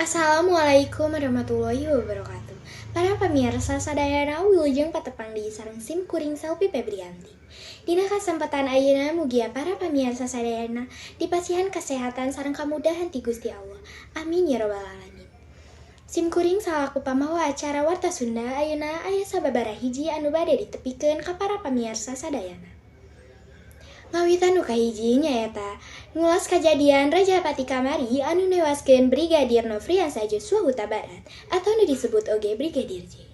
Assalamualaikum warahmatullahi wabarakatuh. Para pemirsa sadayana, wilujeng patepang di sareng sim kuring, Selvi Febrianti. Dina kasempatan ayeuna, mugia para pemirsa sadayana dipasihan kesehatan sareng kamudahan ti Gusti Allah. Amin ya robbal alamin. Sim kuring salaku pamawa acara Warta Sunda ayeuna aya sababaraha hiji anu bade ditepikeun ka para pamirsa sadayana. Ngawitan nu kahiji nyaeta ngulas kajadian Rajapati kamari anu newaskeun Brigadir Nofriansyah Joshua Hutabarat atau nu disebut oge Brigadir J.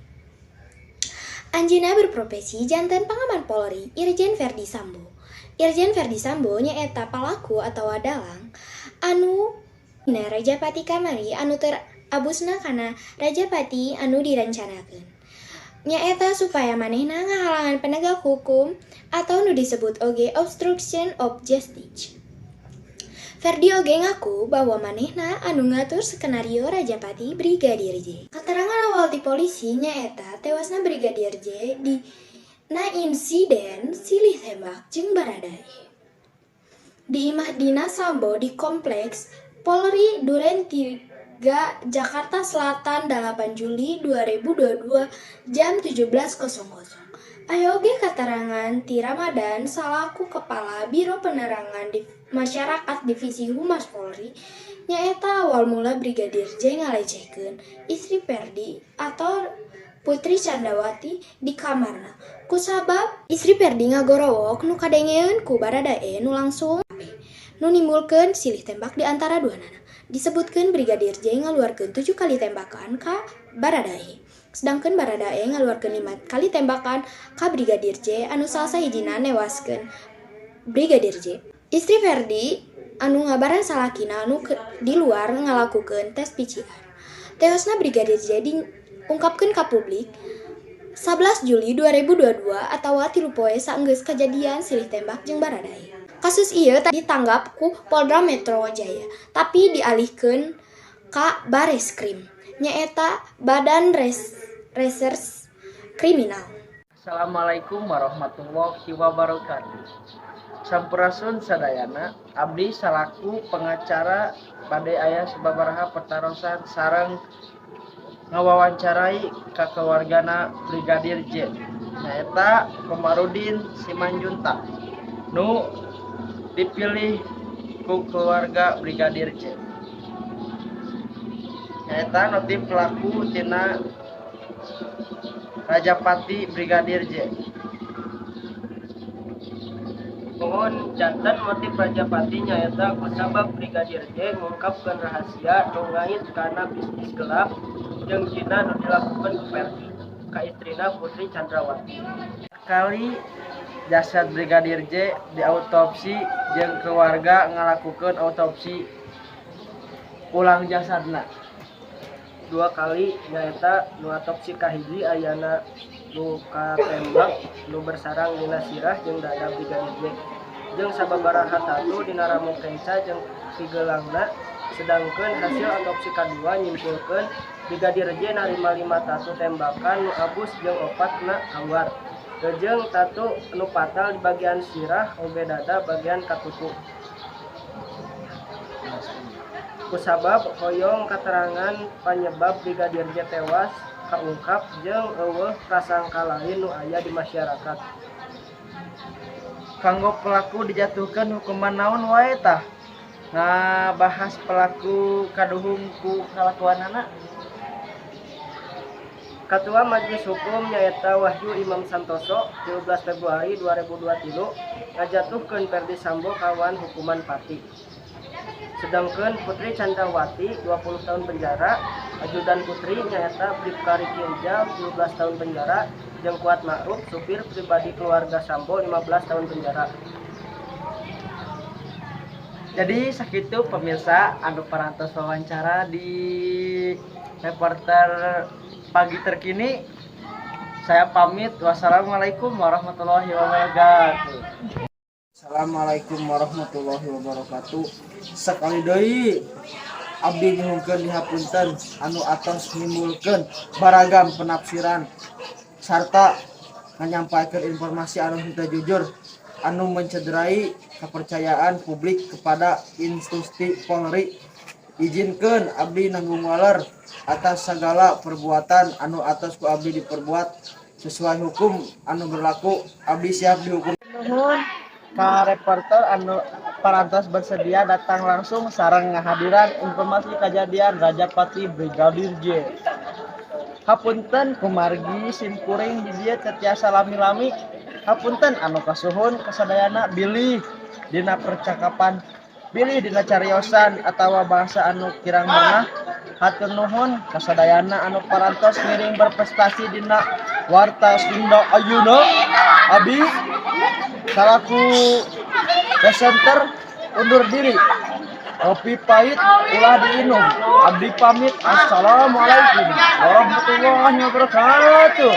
Anjeunna berprofesi janten pangaman Polri, Irjen Ferdy Sambo. Irjen Ferdy Sambo nyaeta palaku atawa dalang anu na Rajapati kamari anu terabusna kana Rajapati anu direncanakeun. Nyaeta supaya manehna ngahalangan penegak hukum atau nu disebut oge obstruction of justice. Ferdy oge ngaku bahwa manehna anu ngatur skenario Rajapati Brigadir J. Keterangan awal ti polisi nyaeta tewasna Brigadir J di na insiden silih tembak jeung Bharada E di imah dinas Sambo di Kompleks Polri Duren 3, Jakarta Selatan, 8 Juli 2022 jam 17.00. Aya oge katerangan ti Ramadhan salaku Kepala Biro Penerangan di Masyarakat Divisi Humas Polri, nyaeta awal mula Brigadir J ngalecehkeun istri Ferdy atau Putri Candrawathi di kamarna kusabab istri Ferdy ngagorowok nu kadengeun ku Bharada E nu langsung nu nimbulkeun silih tembak di antara duanana. Disebutkeun Brigadir J ngaluarkeun 7 kali tembakan ka Bharada E. Sedangkan Bharada E ngaluarkeun 5 kali tembakan ka Brigadir J anu salah sahijina newaskeun Brigadir J. Istri Ferdy anu ngabaran salakina anu di luar ngalakukeun tes PCR. Tewasna Brigadir J diungkapkeun ka publik 11 Juli 2022 atawa 3 poe saenggeus kajadian silih tembak jeung Bharada E. Kasus ieu ditanggap ku Polda Metro Jaya, tapi dialihkeun ka Bareskrim, nyaeta Badan Reserse Kriminal. Assalamualaikum warahmatullahi wabarakatuh. Sampurasun sadayana, abdi salaku pengacara bade aya sababaraha pertarosan sareng ngawawancarai ka keluargana Brigadir J. Nyaeta Komarudin Simanjuntak nu dipilih ku keluarga Brigadir J. Nyaeta motif pelaku tina Rajapati Brigadir J. Muhun, janten motif Rajapati nyaeta kusabab Brigadir J ngungkapkeun rahasia nu ngait kana bisnis gelap jeung zina nu dilakukeun ku Ferdy ka istrina, Putri Candrawathi. Kali jasad Brigadir J diautopsi jeung keluarga ngalakukeun autopsi ulang jasadna? Dua kali, nyaeta nu autopsi kahiji ayana luka tembak nu bersarang dina sirah jeung dada Brigadir J jeung sababaraha tatu dina ramo kenca jeung pigelangna, sedangkeun hasil autopsi kadua nyimpulkeun Brigadir J narima 5 tatu tembakan nu abus jeung opat na kaluar, jeung tatu nu fatal di bagian sirah oge dada bagian katutu. Kusabab hoyong katerangan panyebab Brigadir J tewas kaungkap jeung euweuh prasangka lain nu aya di masyarakat. Kanggo pelaku dijatuhkan hukuman naon wae tah? Ngabahas pelaku kaduhung ku kalakuanana. Ketua Majelis Hukum, nyaeta Wahyu Imam Santoso, 13 Februari 2023 ngajatuhkeun Ferdy Sambo kawan hukuman pati. Sedangkan Putri Candrawathi 20 tahun penjara, ajudan Putri nyaeta Bripka Ricky Rizal 17 tahun penjara, jeung Kuat Ma'ruf supir pribadi keluarga Sambo 15 tahun penjara. Jadi sakitu, pemirsa, anu parantos wawancara di Reporter Pagi Terkini. Saya pamit. Wassalamualaikum warahmatullahi wabarakatuh. Assalamualaikum warahmatullahi wabarakatuh. Sekali deui abdi nyuhunkeun dihapunten anu atos nimbulkeun baragam penafsiran sarta menyampaikan informasi anu henteu jujur anu mencederai kepercayaan publik kepada institusi Polri. Izinkeun abdi nanggung waler atas segala perbuatan anu atos ku abdi diperbuat sesuai hukum anu berlaku. Abdi siap dihukum. Nuhun ka reporter anu parantos bersedia datang langsung sareng ngahadiran informasi kejadian Rajapati Brigadir J. Hapunten kumargi simkuring di dieu teu tiasa lami-lami. Hapunten anu kasuhun kasadayana bilih dina percakapan, bilih dina cariosan atawa bahasa anu kirang meunah. Hatur nuhun kasadayana anu parantos ngiring berprestasi dina Warta Sunda Ayeuna. Abi salaku presenter undur diri. Kopi pahit ulah diinum. Abdi pamit. Assalamualaikum warahmatullahi wabarakatuh.